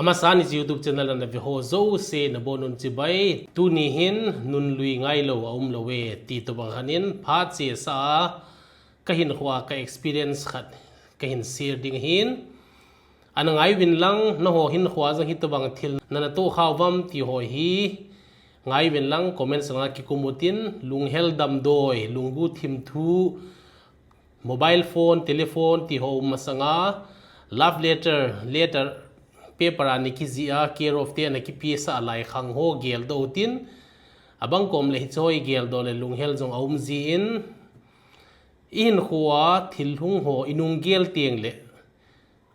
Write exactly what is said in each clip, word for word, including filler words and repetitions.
Amasan hiche YouTube channel ana ve ho jouse nabonun chibai. Tuni hin nunlui ngailou aumlou e ti tobang khat in phat chesa a kahinkhoa ka experience khat kahin share ding ahin. Ana ngaiuvin lang, nangho hinkhoa jong hitobang thil nana tohkhah uvam ti ho hi ngaiuvin lang, comment section a kikum utin, lunghel damdoi, lunggu thimthu, mobile phone, telephone ti ho um masanga, love letter, letter, paper a ana kijih a, care of te ana kipehsah a laikhang ho geldoh utin, abang kom le hiche ho igeldoh le lunghel jong aum jin, ihinkhoa thil hung ho inung gel teng le,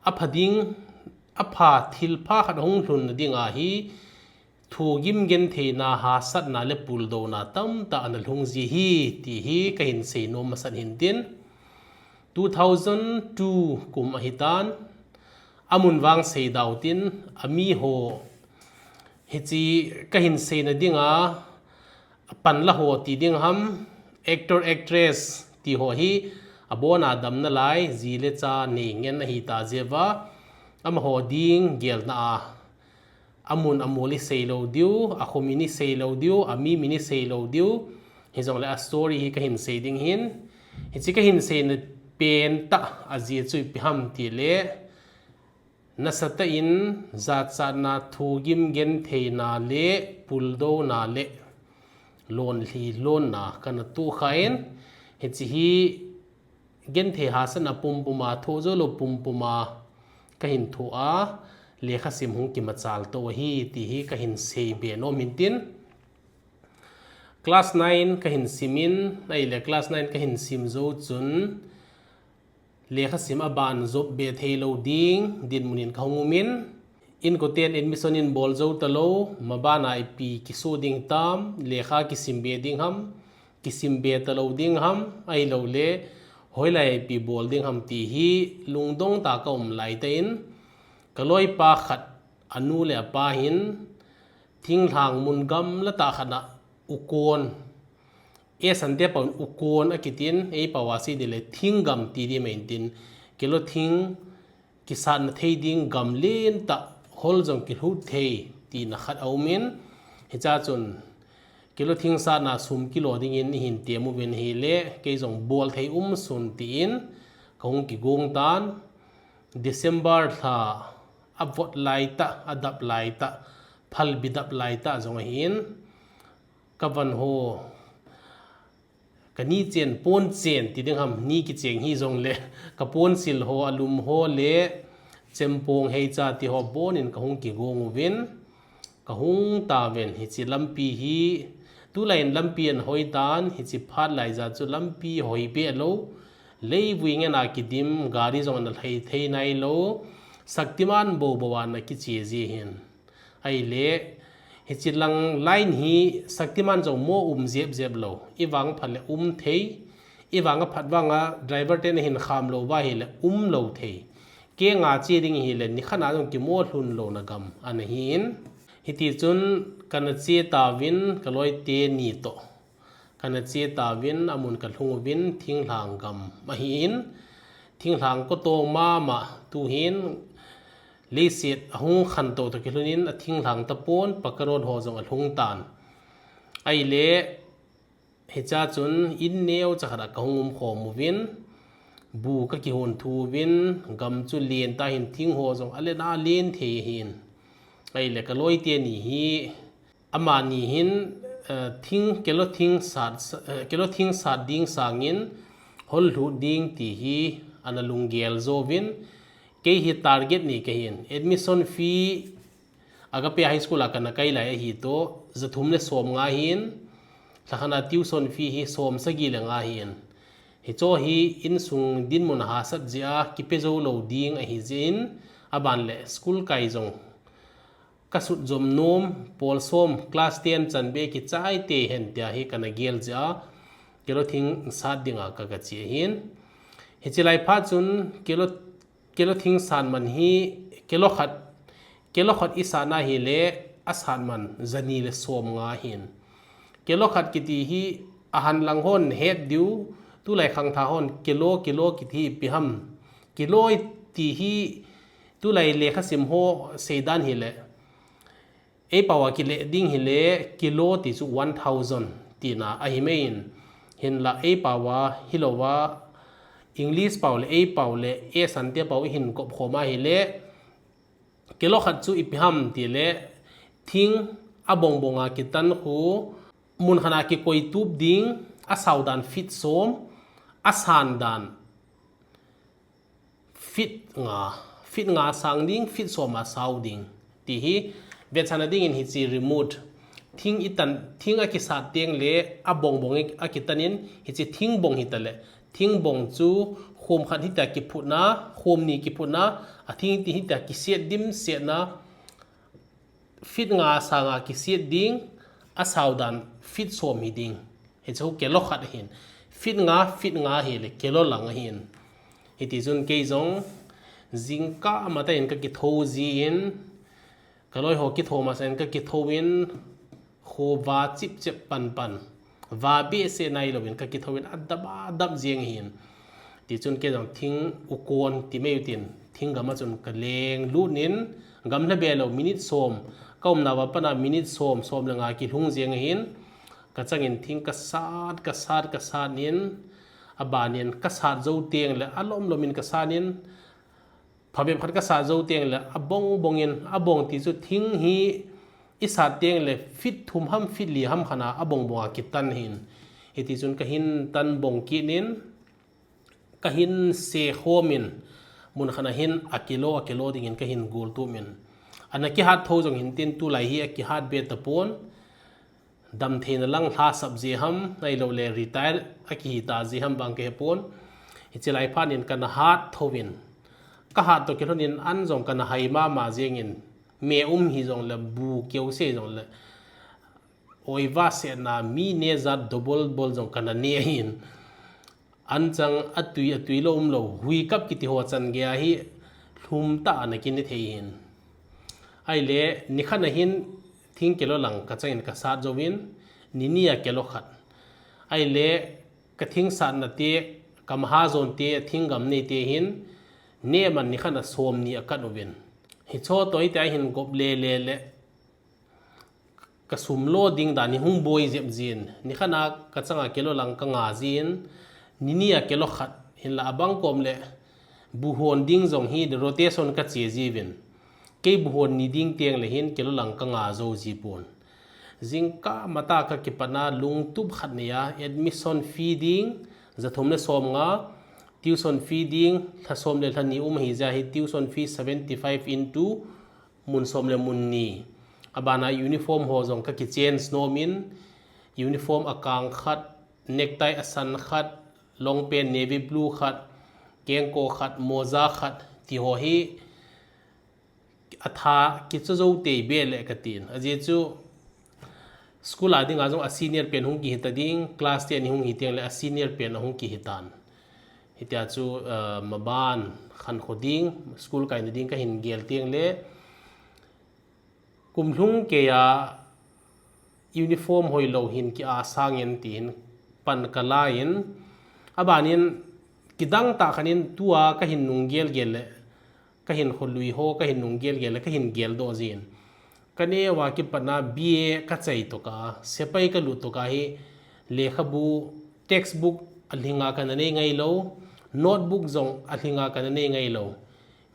apha ding, apha thilpha khat ahung lhunna dinga hi, thugim gentheina, hahsatna le puldouna tamtah ana lhung ji ahi, ti hi kahin seinom masat hintin. Two thousand two kum ahitan, amun vang seidau tin, ami ho, hiche kahin seina dinga, panla ho ti ding ham, actor, actress ti ho hi, abona damnalai, ji le cha nei ngen ahita jeh uva, amaho ding gelna a, amun amol iseilou diu, akho min iseilou diu, ami min iseilou diu, hijongle a story hi kahin sei ding ahin, hiche kahin seina pentah ajeh chu ipi ham tile, nasatah in jachatna, thugim gentheina le puldouna le lonlhi lonna kana tohkhah in, hiche hi genthei hahsatna pumpuma, thoh joulou pumpuma kahin thoh a, lekhasim hung kimachal tou ahi, ti hi kahin seibe nom hintin. Class nine kahin simin, ahile class nine kahin sim jou chun, lekhasim aban jopbe theilou ding dinmun in kahung umin, inkoten admission in bol jou talou, mabana ipi kisoh ding tam, lekha kisimbe ding ham, kisimbe talou ding ham, ahiloule, hoilai ipi bol ding ham ti hi, lungdong tah a kaum laitah in, kaloipa khat, anu le apa hin, thinglhang mun gamla tah khat a ukon, eisante paovin ukon akitin, eipao a sei ding le thinggam ti ding mai intin, kilo thing kisatna thei ding gam lentah, hol jong kilhut thei tina khat aumin, hichea chun kilo thing satna sum kilo dingin ihin tem uvin ahile, kei jong bol thei umsun tin kahung kigong tan, December lha avot laitah, adap laitah, phalbi dap laitah jong ahin, kavan ho, kani chen, pon chen ti ding ham, ni kicheng hijongle, kapon sil ho, alum ho le, chempong heicha ti ho bonin kahung kigong uvin, kahung tauvin, hiche lampi hi, tulai in lampi ana hoitan, hiche phat laija chu lampi hoibeh lou, leivui ngen a kidim, gari jong ana lhai thei nailou, Shaktiman boubou a ana kiche ji ahin. Ahile, hiche lang line hi Shaktiman jong mo um jep jep lou. Ivang phat le um thei. Ivang aphat vanga driver ten ahin kham lou uva ahile umlou thei. Kenga che ding ahile nikhat na jong kimo lhun louna gam ana hin. Hitichun kana che tauvin kaloite ni toh. Kana che tauvin amun kalhung uvin thinglhang gam ahin. Thinglhang kotong mama tuhin leiset ahung khantou toh kilhonin athinglhang tapon Pakarot ho jong alhung tan. Ahile, hichea chun in neocha khat a kahung umkhom uvin, bu kakihon thu uvin, gam chu lentah ahin thing ho jong alen alen thei ahin. Ahile kaloite ni hi, amani hin, eh, thing, kilo thing sat, eh, kilo thing sat ding sangin, hol lhut ding ti hi ana lunggel jouvin, kei hi target ni kahin, admission fee Agape High School a kana kai lai ahi toh, jathum le somnga ahin, lhakhat na tuition fee hi somsagi le nga ahin. Hicheho hi insung dinmun ahahsat jeh a kipe joulou ding ahi jeh in, aban le school kai jong kasut jom nom, pol som, class ten chanbeh kichai tei hen tia hi kana gel jeh a, kilo thing sat dinga ka, kache ahin. Hiche lai phat chun kilo, kilo thing sat man hi, kilo khat, kilo khat isat na ahile, asat man jani le somnga ahin. Kilo khat kiti hi ahan lang hon het diu, tulai khangthah hon kilo, kilo kiti hi ipi ham. Kilo iti hi Tulai lekha sim ho seidan hile, eipao a kile ding hile kilo ti chu one thousand tina ahi mai in, hinla eipao a hilouva English pao le eipao le esan te pao ihin kop khom a hile, kilo khat chu ipi ham tile, thing abongbong a kitan khu, mun khat a kikoi tup ding, asao dan feet som, asan dan feet nga, feet nga sang ding, feet som a sao ding. Ti hi, vetsahna dingin hiche remote. Thing itan, thing akisat teng le, abongbong akitanin, hiche thing bong hita le, thing bong chu khom khat hita kiphutna, khom ni kiphutna, athing ti hita kiset dim setna, feet nga sanga kiset ding, asao dan feet som hi ding. Hichu kilo khat ahin. Feet nga, feet nga hile kilo lang ahin. Hiti chun kei jong jingkah matah in kakitho jin, kaloi ho kitho masa in kakitho in, kho va chip chip pan pan. Va behseh nailouvin kakitho in adap adap jeng ahin. Tichun kei jong thing ukon ti mai utin, thing gam a chun kaleng lut in, gamla belou minute som, kaumna uva pat a minute som, som le nga kilhung jeng ahin, kachangin thing kasat, kasat, kasat in, abanin kasat jou teng le, alom lom in kasat in, phabep khat kasat jou teng le, abongbong in, abong ti chu thing hi isat teng le, feet thum ham, feet li ham khat a abongbong a kitan ahin. Hiti chun kahin tan bong kit in, kahin se khom in, mun khat a hin akilo, akilo dingin kahin gol tup in. Ana kihat tho jong hintin tulai hi akihat be tapon. Damtheina lang lhasap jeh ham, ahilou le retire akihi ta jeh ham vang kahepon. Hiche lai phat in kana hat tho in. Kahat toh kilhon in an jong kana hai mama jeng in. Me um hijong le bu keu se jong le. Oiva sena mi ne jat double bol jong kana ne ahin. Anchang atui, atui lou umlou, huikap kiti ho chan gei a hi lhum tah a ana kine thei ahin. Ahile, nikhat a hin thing kilo lang kachangin kasat jouvin, nini a kilo khat. Ahile, kathing satna te, kamahajon te, thinggam nei te hin, neman nikhat a som ni akat uvin. Hicho toh hitia hin gop le le le. Kasum lo ding dan hi hung boi jep jin. Nikhat a kachanga kilo lang kanga jin. Nini a kilo khat hinla abang kom le. Bu hon ding jong hi the rotation kache jiuvin. Kei bu hon ni ding teng le hin kilo lang kanga jou ji pon. Jingkah matah kakipatna lungtup khat nei a admission fee ding jathum le som nga, tuition fee ding lha som le lha ni um ahi jeh a hi tuition fee seventy five into mun som le mun ni. Abana uniform ho jong kakichange nom in, uniform akang khat, necktie asan khat, long pant navy blue khat, kengkoh khat, moja khat, ti ho hi atha kicho jou tei be le katin. Ajeh chu school a dinga jong a senior pen hung kihi ta ding, class ten hung hi teng le a senior pen ahung kihi tan. Hitia chu, eh, maban khankho ding, school kaina ding kahin gel teng le, kum lhung kei a uniform hoilou hin ki-asang in tin pan kala in, abanin kidang tah khat in tua kahin nung gel gel le, kahin kholui ho, kahin nung gel gel le, kahin geldoh jin. Kaneo a kipatna B A kachai toh ka, sepai kalut toh ka hi, lekhabu, textbook alhinga kana nei ngailou, notebook jong alhinga kana nei ngailou.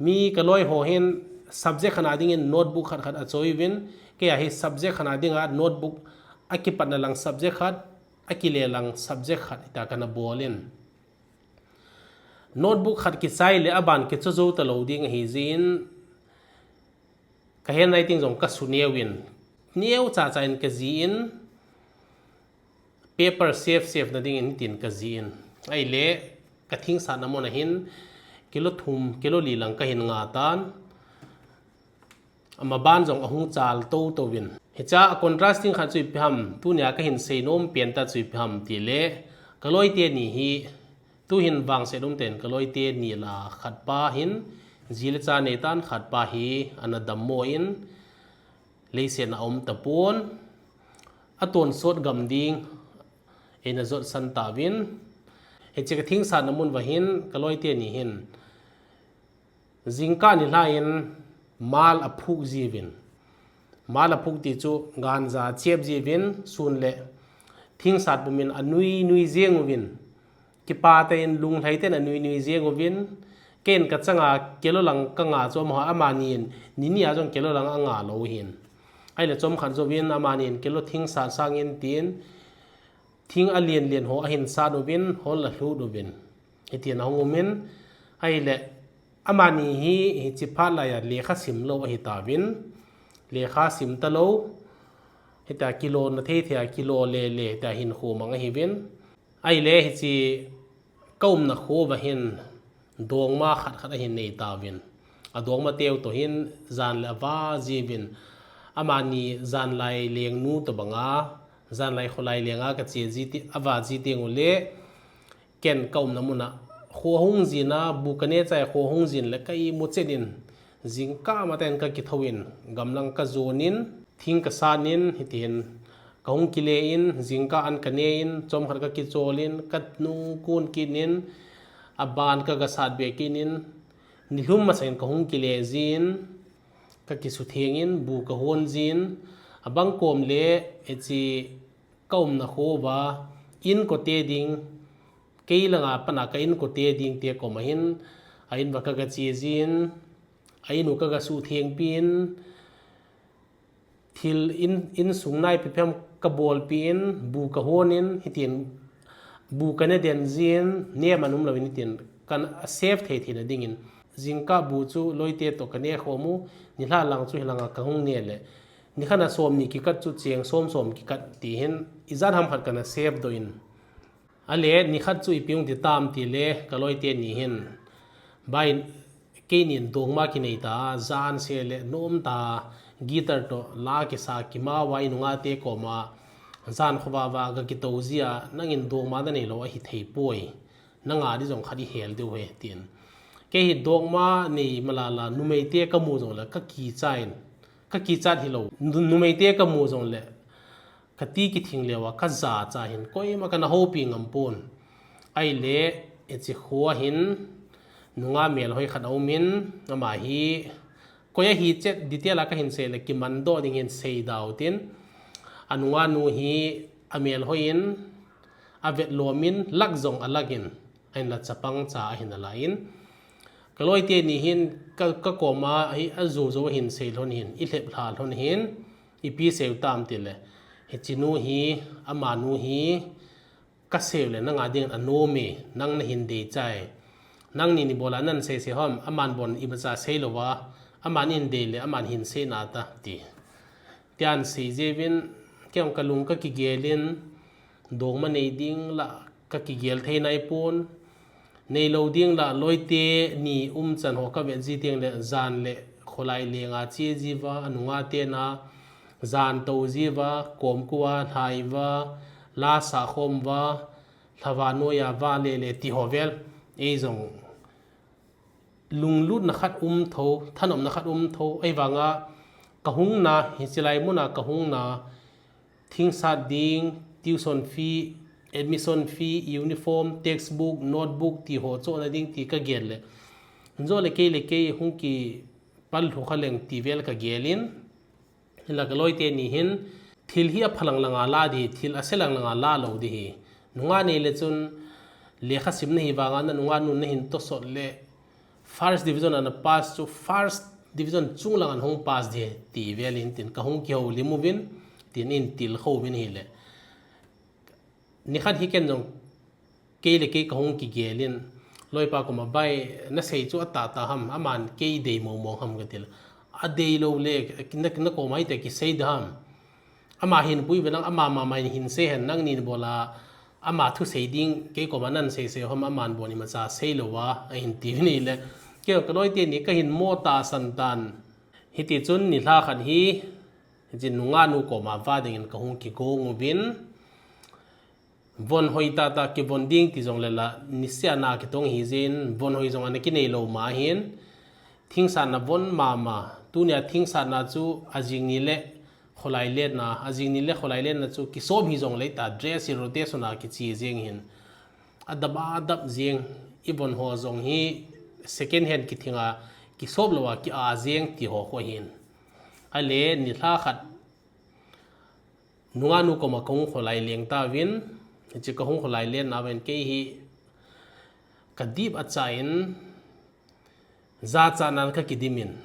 Mi kaloi ho hin subject khat a dingin notebook khat khat achoi uvin, kei a hi subject khat a dinga notebook akipatna lang subject khat, akile lang subject khat hita kana bol in. Notebook khat kichai le aban kicho jou talou ding ahi jeh in, ka handwriting jong kasu neo in, neo chacha in kaji in, paper save save na dingin tin kaji in. Ahile, kathing satna mun a hin, kilo thum, kilo li lang kahin nga tan. Amaban jong ahung chal tou tou in. Hicha a contrasting khat chu ipi ham, tunia kahin seinom pen tah chu ipi ham tile, kaloi teni hi, tuhin vangset um ten kaloi teni la khat pa hin, ji le cha nei tan khat pa hi, ana dammo in, leiset a um tapon, atonsot gam ding, eina jotsan tauvin. Hiche kathing satna mun uva hin, kaloi teni hin, Jingkah nilhah in mal aphuk jiuvin. Mal aphuk ti chu ganja chep jiuvin, sun le thingsat pumin anui nui jeng uvin. Kipah tah in lunglhai tah in anui nui jeng uvin. Ken kachanga kilo lang kanga chu amaho, amani in nini a jong kilo lang anga lou hin. Ahile chomkhat jouvin amani in kilo thingsat sangin tin, thing alen len ho ahin sat uvin, hol alhut uvin. Hitin ahung umin, ahile amani hi hiche phat laiya lekha sim lou ahitauvin, lekha sim talou, hitia kilona thei thei a kilo le le hitia hinkho mang ahiuvin. Ahile hiche kaumna khouva hin dongma khat khat ahin neitauvin. Adongma teu toh hin jan le ava jiuvin. Amani janlai lengnu tobanga, janlai kholai lenga kache ji ti, ava ji tengule, ken kaumna muna kho ahung jin a, bu kane chai kho ahung jin le ka imu chet in, jingkah matah in kakithou in, gamlang kajon in, thing kasat in, hitin kahung kile in, jingkah an kane in, chomkhat kakichol in, kanung kun kit in, aban kagasat be kit in, nilhum masang in kahung kile jin, kakisutheng in, bu kahon jin, abang kom le, hiche kaumna khouva, inkote ding, kei langa pana ka inkote dingte koma hin, a inva kagache jin, a inu kagasuthengpi in, thil in, insung naipi phem kabolpi in, bu kahon in, hitin bu kane den jin, nem aum louvin hitin, kana save thei theina dingin. Jingkah bu chu loite toh kane khom u, nilhah lang chu hilanga kahung ne le, nikhat a somni kikat chu cheng som som kikat ti hin, ijat ham khat kana save doh in. Ahile nikhat chu ipi hung ti tam tile, kaloite ni hin, bai, keinin dongma kinei ta, jan se le nom ta, guitar toh la kisa kimauva inungate koma, jan khovah vah a kakitou jia, nangin dongma nanei lou ahi thei poi. Nanga di jong khat ihel diu ahi, tin. Kei hi dongma nei malala, numeite kamu jongle kakichat in, kakichat hilou, nu-, numeite kamu jongle kati kithing leuva kajachat in, koima kana houpi ngam pon. Ahile, hiche khoa hin, nungah melhoi khat aumin, ama hi, koi ahi chet detail a kahin sei le kimandoh ding hin sei dau tin, anungah nu hi amelhoi in, avetlomin, lak jong alak in, ahinla chapang cha ahin alai in. Kaloite ni hin, ka, kakoma hi ajo jo ahin sei lhon hin, ilhep lha lhon hin, ipi sei u tam tile, hiche nu hi, amanu hi, kasei u le nanga dingin anom e, nang nahin dei chai. Nangni ni bola nan sei sei ham, aman bon imacha sei louva, aman in dei le, aman hin sei nata, ti. Tian sei jiuvin, kei jong kalung kakigel in, dongma nei ding la kakigel thei naipon, neilou ding la loite ni umchan ho kavet ji tengle jan le kholai lenga che jiuva, anunga tena, jan tou jiuva, komkouva, lhaiuva, la sah khom uva, lhavah noiya vah le le ti ho vel. Ei jong lunglutna khat um tho, thanopna khat um tho, ahivanga kahungna, hiche lai muna kahungna, thingsat ding, tuition fee, admission fee, uniform, textbook, notebook ti ho chohna ding ti kagel le. Jongle kei le kei hung kipal lhu kha leng ti vel kagel in. Hinla kaloite ni hin, thil hi aphalang langa la di, thil ase lang langa la lou di hi. Nungah nei le chun, lekha simna hi vanga nanungah nun nahin tosot le, first division ana pass chu, first division chung langa nahung pass di, ti vel in tin kahung kihoulim uvin, tin eihin tilkhou uvin ahile. Nikhat hi ken jong kei le kei kahung kigel in, loipa koma bai, nasei chu atahtah ham, aman kei dei mong mong ham katile. Adei lou le, na, nakoma hiti kisei ding ham. Ama hinpui uve nang, ama mama in hin sei hen, nangni ni bola, ama thusei ding, kei koma nan sei sei ham, aman bon imacha sei louva, ahin tiuvin ahile. Kei jong kaloite ni kahin mo tahsan tan. Hitichun nilhah khat hi, hiche nungah nu koma vah dingin kahung kigong uvin. Von hoi tah tah kivon ding ti jongle la, niseh a na kitong hijeh in, von hoi jong ana kinei lou ma hin, thingsatna von mama, tunia thingsatna chu ajing ni le kholai letna, ajing ni le kholai letna chu kisop hijongle ta, dress hi rotation a kiche jeng hin. Adap adap jeng, ivon ho jong hi second hand kithinga, kisop lou a ki-a jeng ti ho khu ahin. Ahile nilhah khat nungah nu koma kahung kholai leng tauvin, hiche kahung kholai lenna uvin kei hi kadip achain, jachatnan kakidimin,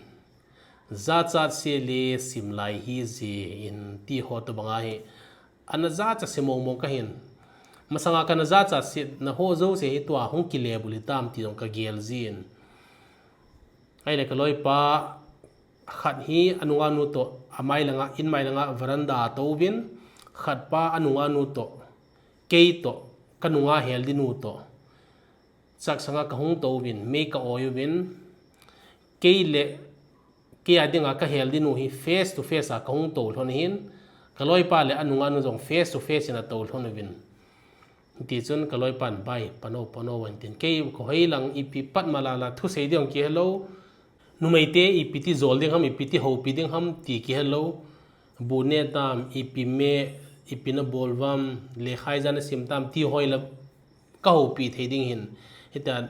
jachat sele simlai hijeh in ti ho tobang ahi. Ana jachat se mong mong kahin. Masanga kana jachat setna ho jouse hi tua hung kile bul hitam ti jong kagel jin. Ahile kaloipa khat hi anungah nu toh, amai langa, inmai langa veranda a atouvin, khatpa anungah nu toh, kei toh, kanungah hel ding nu toh, chaksanga kahung touvin, mei ka-oi uvin, kei le, kei a dinga kahel ding nu hi face to face a kahung tou lhon ahin, kaloipa le anungah nu jong face to face in atou lhon uvin. Hitichun kaloipan, bai, pan o, pan o, ahin tin. Kei kahoi lang ipi pat malala thusei ding kihelou. Numeite ipi ti jol ding ham, ipi ti houpi ding ham ti kihelou. Bu ne tam, ipi me, ipi nabol uvam, lekha ijat nasim tam ti hoi la kahoupi thei ding ahin. Hitia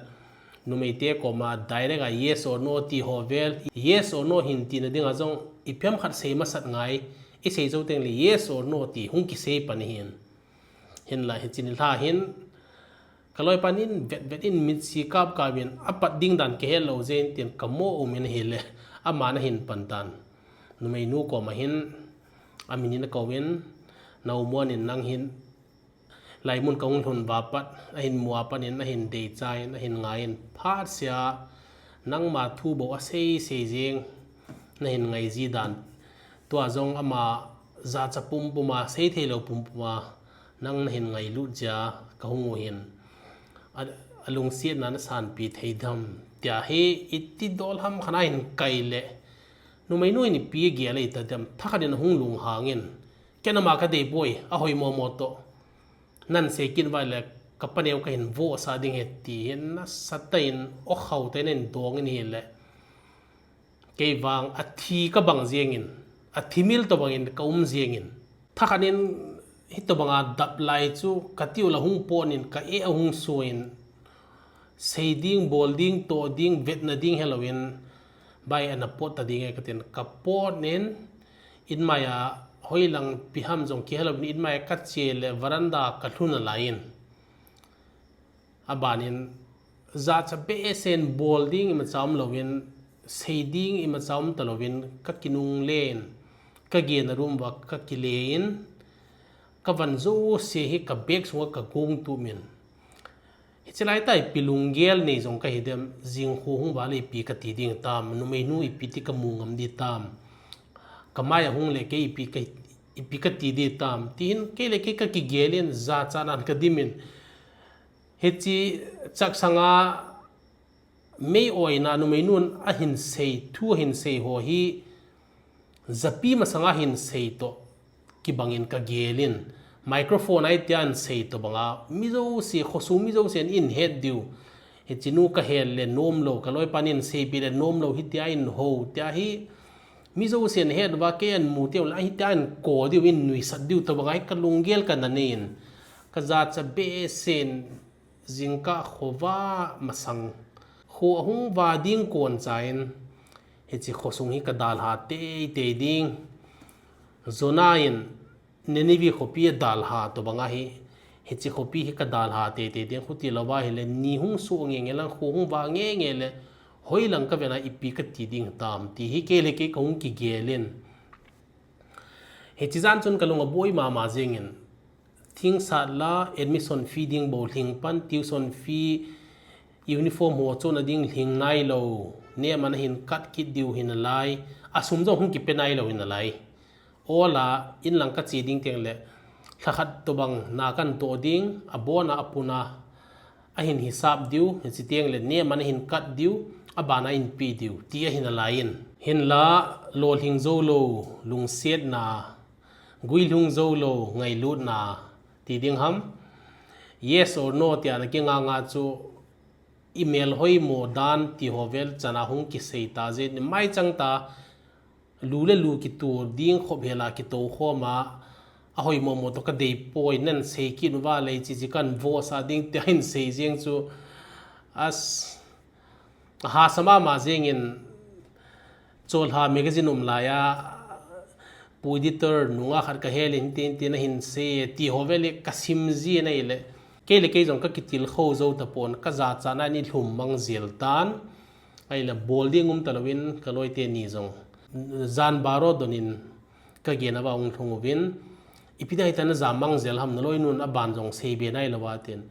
numeite koma direct a yes or no ti ho vel. Yes or no hin tina dinga jong ipi ham khat sei masat ngai. Isei jou tengle yes or no ti hung kisei pan ahin. Hinla hiche nilhah hin kaloipan in vet vet in mitsi kap kap in apat ding dan kihelou jeh in tin kamo umin ahile, aman ahin pan tan. Numeinu koma hin amin in akouvin, Naomuan in nang hin laimun kahung lhun uva pat, ahin mu a pat in ahin deicha in, ahin ngai in, phatsea nangma thu bou asei sei jeng, nahin ngai ji dan. Tua jong ama jachat pumpum a, seithei lou pumpum a, nang nahin ngailut jeh a kahung u ahin. A, alungsetna nasanpi thei dem tia hi iti dol ham khat ahin kai le, numeinu in ipi agel ahi ta dem, thakhat in ahung lunghang in, ken ama kadei poi, ahoi momo toh, nan sei kit uva le kapaneo kahin vohsah ding ahi ti hi nasatah in, okhao tah in ahin dong in ahile, kei vang athi kabang jeng in, athimil tobang in kaum jeng in, thakhat in hitobanga dap lai chu katiu la hung pon in ka-eh ahung so in, sei ding, bol ding, toh ding, vetna ding helouvin, bai ana pot ta ding e katin kapot in, inmai a hoilang ipi ham jong kihelouvin, inmai a kache le veranda kalhun nalai in, aban in jachat behseh in, bol ding imacha umlouvin, sei ding imacha um talouvin, kakinungle in, kagehna room uva kakile in, kavan jouse hi ka bag sunga kagong tup in, hiche laitah ipi lunggel nei jong kahi dem, jing kho hung vah le ipi kati ding tam, numeinu ipi ti kamu ngam ding tam, kamai a hung le kei ipi ka, ipi kati ding tam, ti hin kei le kei kakigel in, jachatnan kadim in, hiche chaksanga mei-oina numeinun ahin sei, thu ahin sei ho hi, japi masanga ahin sei toh kibang in kagel in, microphone a hitia ahin sei tobanga, mi jouse, khosung mi jousen ahin het diu. Hichenu kahel le nomlou, kaloipan ahin seipeh le nomlou, hitia ahin hou, tia hi mi jousen het uva, kei ahin mu teng le, hitia ahin kou diu, ahin nuisat diu tobanga hi kalunggel kana nei in, kajachat behseh in, jingkah khovah masang, kho ahung vah ding kon chan, hiche khosung hi kadalha teitei ding. Jonah in Nineveh khopi adalha tobang ahi, hiche khopi hi kadalha teitei ding, khuti louva ahile, ni hung soh ngenge lang, kho hung vah ngenge le, hoilang kavet a ipi kati ding tam, ti hi kei le kei kahung kigel in. Hiche jan chun kalung aboi mama jeng in, thing sat la admission fee ding bou lhing pan, tuition fee, uniform ho chonna ding lhing nailou, nehman ahin kat kit diu hinalai, asum jong hung kipe nailou hinalai. Ola, inlang kache ding teng le, lhakhat tobang na kahin toh ding, abona apuna ahin hisap diu, hiche teng le nehman ahin kat diu, abana ahin pe diu, ti ahinalai in. Hinla, lolhing joulou, lungsetna, guilhung joulou, ngailutna, ti ding ham. Yes or no, tia ana kinganga chu, imelhoimo dan, ti ho vel chana hung kisei ta jeh in, maichang ta, lu le lu kito ding khop hela kitou khoma, ahoimo mo toh kadei poi, nan sei kit uva le hiche chu kahin vohsah ding, tia ahin sei jeng chu, as, ahahsa mama jeng in, Cholha magazine um laiya, pu editor nunga khat ka hel in tin tin a hin sei ti ho vele ka sim ji na ile. Kei le kei jong ka kitilkhou jou tapon ka jachat na ni lhum mang jel tan. Ahile bol ding um talouvin ka loite ni jong jan baro donin ka gen a va hung lhung uvin. Ipi ding hitia na ja mang jel ham, na loinun a ban jong sei be nai lou a tin.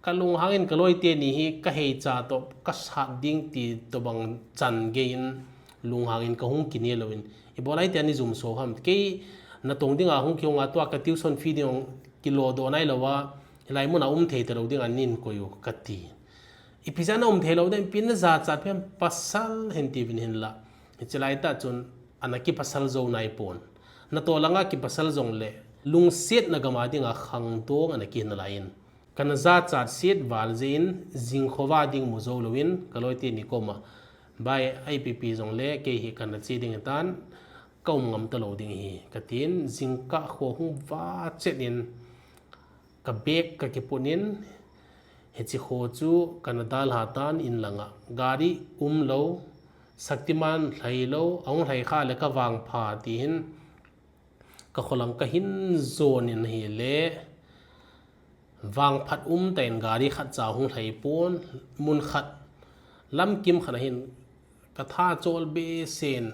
Ka lunghang in ka loite ni hi ka heicha toh ka sat ding ti tobang chan gei in lunghang in ka hung kine louvin. Ibola hitia ni jum so ham. Kei natong dinga hung kihung a tua ka tuition fee ding hung kilo doh nai lou a. Hilai muna um thei talou dinga nin koi u ka ti. Ipi jeh a na um thei lou dem, ipi na jachat pem, pasal hin tiuvin hinla. Hiche lai tah chun ana kipasal jou nai pon. Natoh langa kipasal jongle, lungsetna gam a dinga khangdong ana kihi nalai in. Kana jachat set val jeh in, jing khovah ding mu jou louvin, ka loite ni koma. Bai, ipi pi jongle, kei hi kana che ding tan, ka um ngam talou ding ahi, ka tin, jingkah kho hung vah chet in, ka bag ka kiput in, hiche kho chu kana dalha tan in langa. Gari um lou, Shaktiman lhai lou, ahung lhai kha le ka vangpha ti hin, ka kholang ka hin jon in ahile, vangphat um tah in gari khat cha hung lhai pon, mun khat, lamkim khat a hin, ka tha chol behseh in,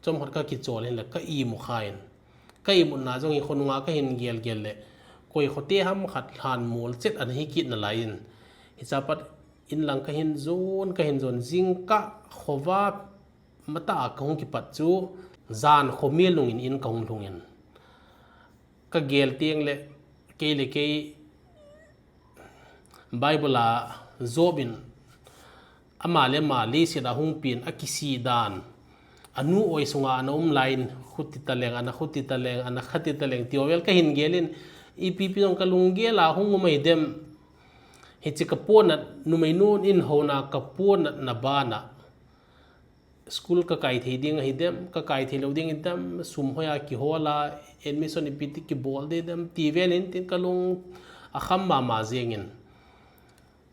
chomkhat ka kichol hinle ka imu kha in. Ka imutna jong hi khonunga ka hin gel gel le, koi khote ham khat lhan mol chet ana hi kit nalai in. Hicha pat in lang ka hin jon, ka hin jon, jingkah khovah matah a ka hung kipat chu, jan kho mel nung in in ka hung lhung in. Ka gel teng le, kei le kei Bible a Job in ama le ama leiset a hung pen a kisih dan, anu oi sunga ana um lai in, khuti taleng, ana khuti taleng, ana khati taleng, ti ho vel ka hin gel in, ipi pi jong ka lunggel a hung um ahi dem, hiche ka ponat, numeinu in houna ka ponat na bana, school ka kai thei ding ahi dem, ka kai thei lou ding ahi dem, sum hoiya kihol a, admission ipi ti kibol ding dem, ti vel in tin ka lung akham mama jeng in.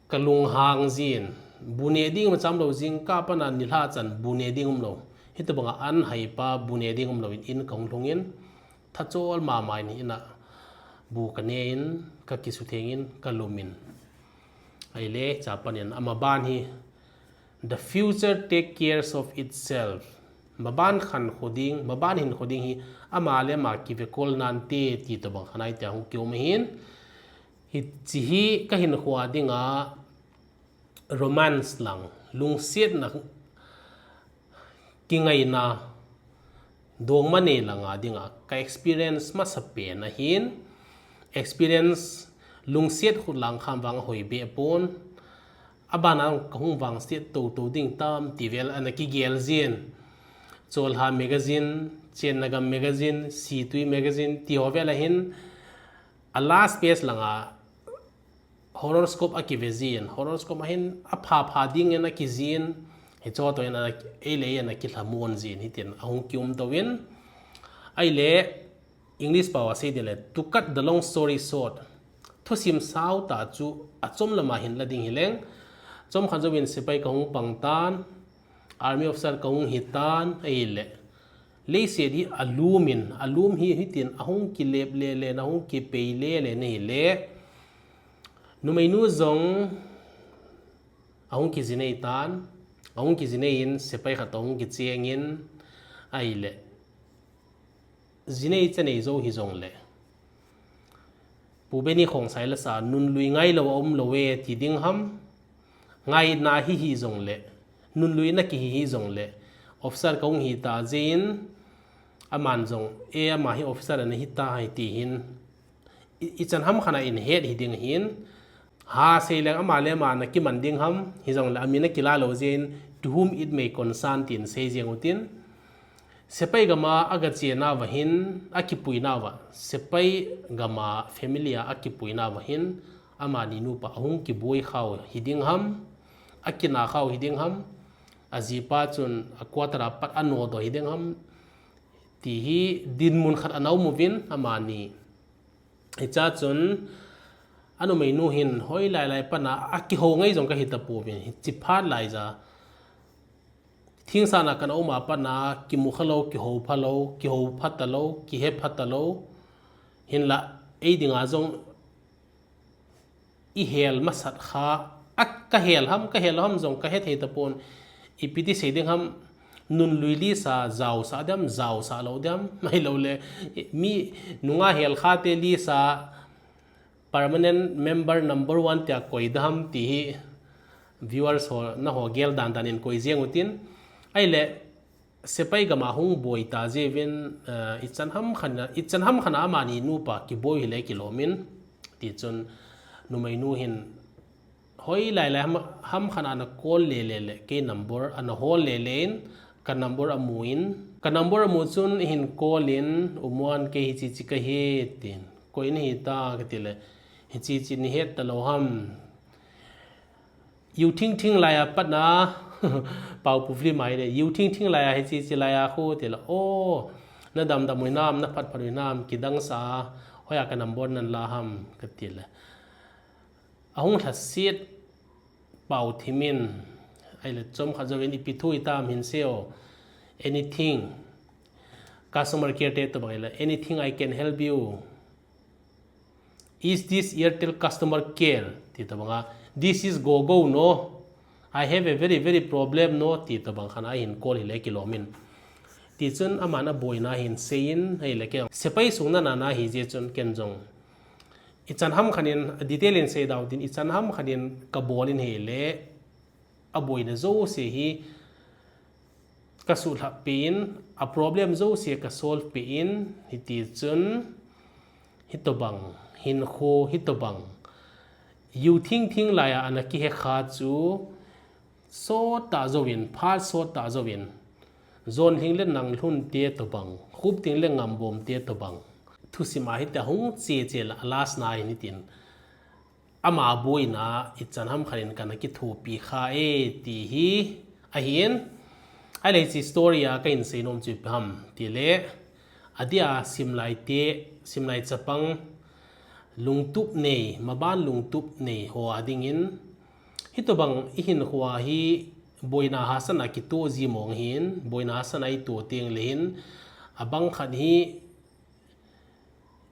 Ka lunghang jin, bu ne ding ima cham lou jingkah pat a nilhah chan bu ne ding um lou. Hitobanga an haipa bu ne ding um lou in, in ka hung lhung in, thachol mama in in a bu ka ne in, ka kisutheng in, ka lum in. Ahile, cha pat in, ama ban hi, the future take cares of itself. Maban khan kho ding, maban hin kho ding hi, ama le ama kive kol nante ti tobang khat ahi tia hung kium ahin. Hiche hi ka hinkho a dinga romance lang, lungsetna kingaina dongma nei langa dinga ka experience masapen ahin, experience lungset khut lang kham vang ahoi be pon, abana ka hung vangset toto ding tam ti vel ana kigel jin. Cholha magazine, Chennagam magazine, Situi magazine, ti ho vel ahin, a last page langa horoscope a kive jin, horoscope a hin apha pha ding in a kijin, hicho toh in a, ei le ei in a kilhamon jin, hitin ahung kium tou in. Ahile, English pao a sei ding le, to cut the long story short, thusim sao tah chu achom lama hin la ding hileng, chomkhat jouvin sepai ka hung pang tan, army officer ka hung hi tan, ahile, leiset hi alum in, alum hi hitin ahung kilep le le, ahung kipei le le na hile, numeinu jong ahung kijinei tan, ahung kijinei in sepai khat toh ahung kicheng in, ahile, jinei chanei jou hijongle, Pu Benny Khongsai lasa, nunlui ngailou a um lou e ti ding ham, ngaina hi hijongle, nunlui na kihi hijongle, officer ka hung hi ta jeh in, aman jong, e ama hi officer ana hi ta hai ti hin, i, ichan ham khat a in het hi ding ahin, ha sei leng ama le ama na kiman ding ham, hijongle amin akila lou jeh in, to whom it may concern tin sei jeng utin, sepai gam a aga chenauva hin, akipuinauva, sepai gam a family a akipuinauva hin, amani nupa ahung kiboi khau hi ding ham, akina khau hi ding ham, ajipa chun a quarter a pat anodoh hi ding ham, ti hi dinmun khat ana um uvin amani. Hicha chun, anumeinu hin hoilai lai pat a akihou ngai jong kahi tapouvin, hiche phat lai ja, Thingsan a kana um a pat na, kimu kha lou, kihou pha lou, kihou pha ta lou, kihe pha ta lou. Hinlah, ei dinga jong i hel masat kha, a ka hel ham, ka hel ham jong ka he thei tapon, ipi ti sei ding ham, nunlui lisa, jaosa diam, jaosa lou diam, mai lou le, mi nunga hel kha te lisa, permanent member number one tia koi dam ti hi viewers ho, na ho gel dan dan in koi jeng utin. Ahile, sepai gama hung boi ta jeh uvin, eh, ichan ham khana, ichan ham khana amani nupa kiboi hile kilom in. Tichun, numei nu hin, hoilai lai ham, ham khana ana call le le le, kei number ana hol le le in, ka number amu in, ka number amu chun hin call in, U Muan kei hichi chi kahi tin. Koi nahi ta kati le, hichi chi nei het ta lou ham. U Thingthing lai a pat na, Pau Pu film a hile, U Thingthing lai a hichi chi lai a khu ti le, o, na dam dam u hinam, na phat phat u hinam, kidang sa, hoiya ka number nan la ham, kati le. Ahung lhasit Pau Thim in, ahile chomkhat jouvin ipi thu itam hin seiyo, anything, customer care te tobang ahile, anything I can help you. Is this Airtel customer care? Ti tobang a, this is Gogo no. I have a very, very problem no. Ti tobang khan ahin call hile kilom in. Tichun aman aboina hin sei in, ahile kei jong sepai sung nana nahi jeh chun ken jong ichan ham khan in, detail in sei dau tin, ichan ham khan in kabol in hile, aboina jouse hi kasuhlhap peh in, a problem jouse kasolve peh in, hitichun, hitobang, hinkho, hitobang. U Thingthing lai a ana kihe kha chu, sot tah jouvin, phat sot tah jouvin, Jonlhing le Nanglhun te tobang, Khupting le Ngambom te tobang. Thusim a hitia hung che che la, a last na hin hitin. Ama boina ichan ham khan in kana kithopi kha e ti hi ahin. Ahile hiche story a kahin seinom chu ipi ham tile, adia simlai te, simlai chapang lungtup nei, maban lungtup nei ho a dingin, hitobang i hinkho a hi boina hahsatna kitoh ji mong hin, boina hahsatna itoh teng le hin, abang khat hi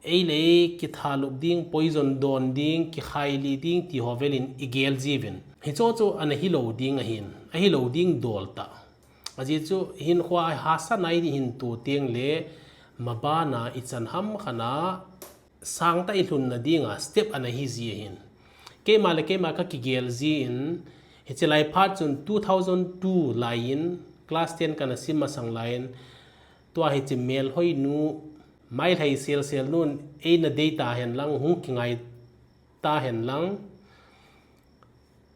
eile kithalup ding, poison don ding, kikhaili ding ti ho velin igel jiuvin. Hicho chu ana hilou ding ahin, ahilou ding dol tah. Ajeh chu hinkho a hahsatna ihin toh teng le, mabana ichan ham khan a sangtah ilhunna dinga step ana hiji ahin. Keima le keima kakigel jin, hiche lai phat chun two thousand two lai in, class ten kana sim masang lai in, tua hiche melhoi nu, mailhai sel sel nun eina dei tahen lang, hung kingai tahen lang,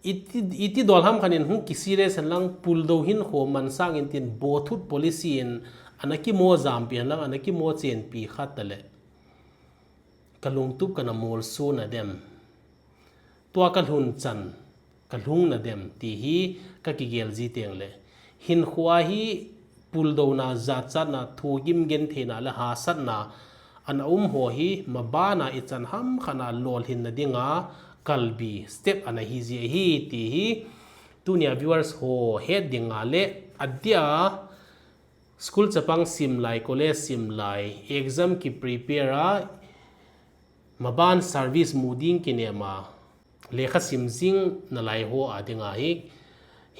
iti, iti dol ham khan in hung kiserious hen lang, puldou hinkho man sangin tin bothut policy in ana kimo jampi hen lang, ana kimo chenpi khat tale, kalungtup kana molso na dem, tua kalhun chan kalhung na dem ti hi kakigel ji teng le, hinkho a hi puldouna, jachatna, thugim gentheina le hahsatna ana um ho hi mabana ichan ham khan a lolhinna dinga kalbi step ana hiji ahi ti hi tunia viewers ho het dinga le, adia school chapang sim lai, college sim lai, exam kiprepare a, maban service mu ding kinem a, lekha sim jing nalai ho a dinga hi,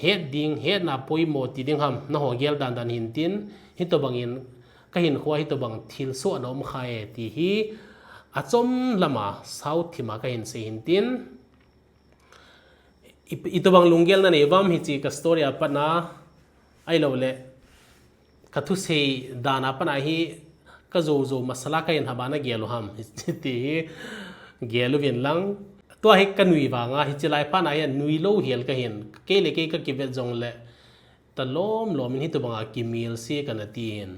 het ding, hetna poimo ti ding ham, naho gel dan dan hin tin, hitobangin kahinkho a hitobang thilsoh ana um kha e ti hi, achom lama south thima kahin sei hin tin, i, itobang lunggel nanei uvam hiche ka story a pat na, ahilou le, kathusei dan a pat na hi, kajou jou masala kahin haba nagel u ham, ti hi, gel uvin lang. Tua hi kanui vanga, hiche lai phat na hi nuilou hel kahin, kei le kei kakivet jong le, talom lom in hitobanga kimelse kana ti hin.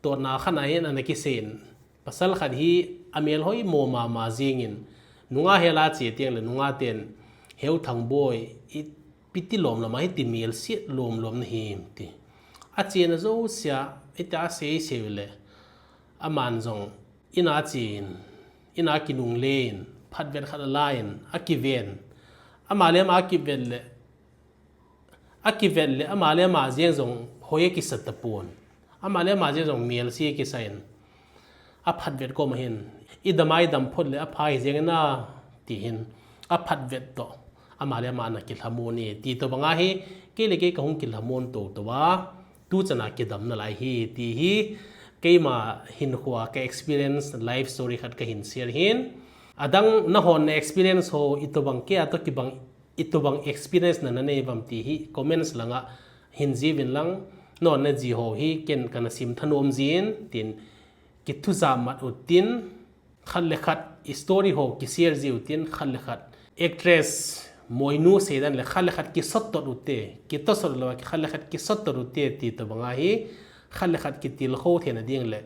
Totna khat na hin ana kisei in, pasal khat hi amelhoi mo mama jingin, nunga hela che teng le nunga ten, Heu Thangboi, ipiti lom lom a hiti melse lom lom nahim ti. Achena jousea, ita asei sei le, aman jong, ina achen, ina kinungle in, phatvet khat ala in, akiven, ama le ama akiven le, Akivet le ama le ama jeng jong hoi akisa tapon. Ama le ama jeng jong melse akisa in. Aphat vet kom ahin. Idam a idam phot le apha hi jeng na ti hin. Aphat vet to. Ama le ama ana kilhamon e. Ti tobang ahi. Kei le kei kahung kilhamon to to a. Tu chana kidam nalai hi. Ti hi. Keima hin khua ka experience life story khat kahin share hin. Adang nahon na experience ho itobang kei a to kibang itobang experience na nanei vam ti hi comments langa hin jiuvin lang, non na ji ho hi ken kana sim thanom jin tin kithu jamat utin khat le khat story ho kishare ji utin khat le khat actress moinu seidan le khat le khat kisottot ute, kitosot lo khat le khat kisottot ute ti tobang ahi khat le khat kitilkhou theina ding le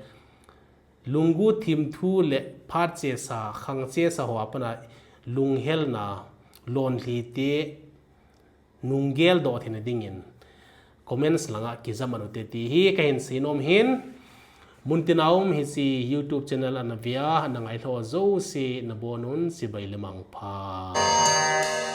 Lunggu thim thu le phat chesa, khang chesa ho apana lunghelna, lonlhi te, nunggel doh theina dingin comments langa kijaman ute ti hi kahin seinom hin. Muntina um hiche YouTube channel ana vea, ana ngailhou jouse nabonun chibai le mangpha.